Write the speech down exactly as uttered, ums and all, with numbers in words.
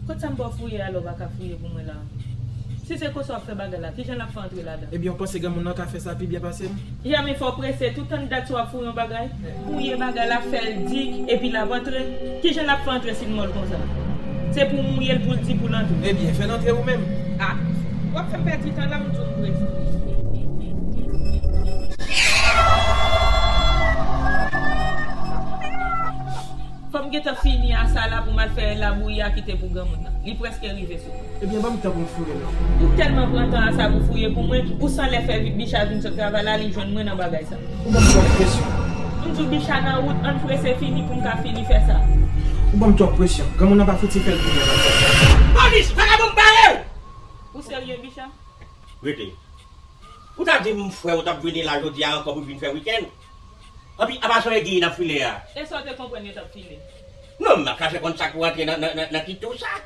Kot sa m ba w fouye a lè w pa ka fouye pou mwen la? Si se konsa w ap fè bagay la, kijan l ap fè antre ladan? Ebyen, w panse granmoun nan ka fè sa pi byen pase m? Jèmen, fò w prese, tout tan dat w ap fouye yon bagay. Fouye bagay la, fè l di, epi l ap antre. Kijan l ap fè antre si l mòl konsa? Se pou w mouye l pou l di pou l antre. Ebyen, fè l antre ou menm. Ah, w ap fè m pèdi tan la, m di w m prese. Fò m gentan fini a sa la pou m al fè labouyi a kite pou granmoun nan. Li prèske rive sou mwen. Ebyen, ban m tan pou m fouye non. Ou tèlman pran tan a sa pou fouye pou mwen, ou san lè fè Bicha vin sot travay la, li jwenn mwen nan bagay sa. Ou ban m twòp presyon. M di w Bicha nan wout, ann prese fini pou m ka fini fè sa. Ou ban m twòp presyon. Granmoun nan pa fouti fè l pou mwen nan sa. Polis, vagabon bare w! Ou serye, Bicha? Rete. Ou ta di m frè ou t ap vini la jodi a ankò pou vin fè wikenn? Anpi apa sa yo di n ap file a? E sa w te konprann yo t ap file? Non, m ap chache konn sa k pou antre nan, nan, nan, nan kit ou sa.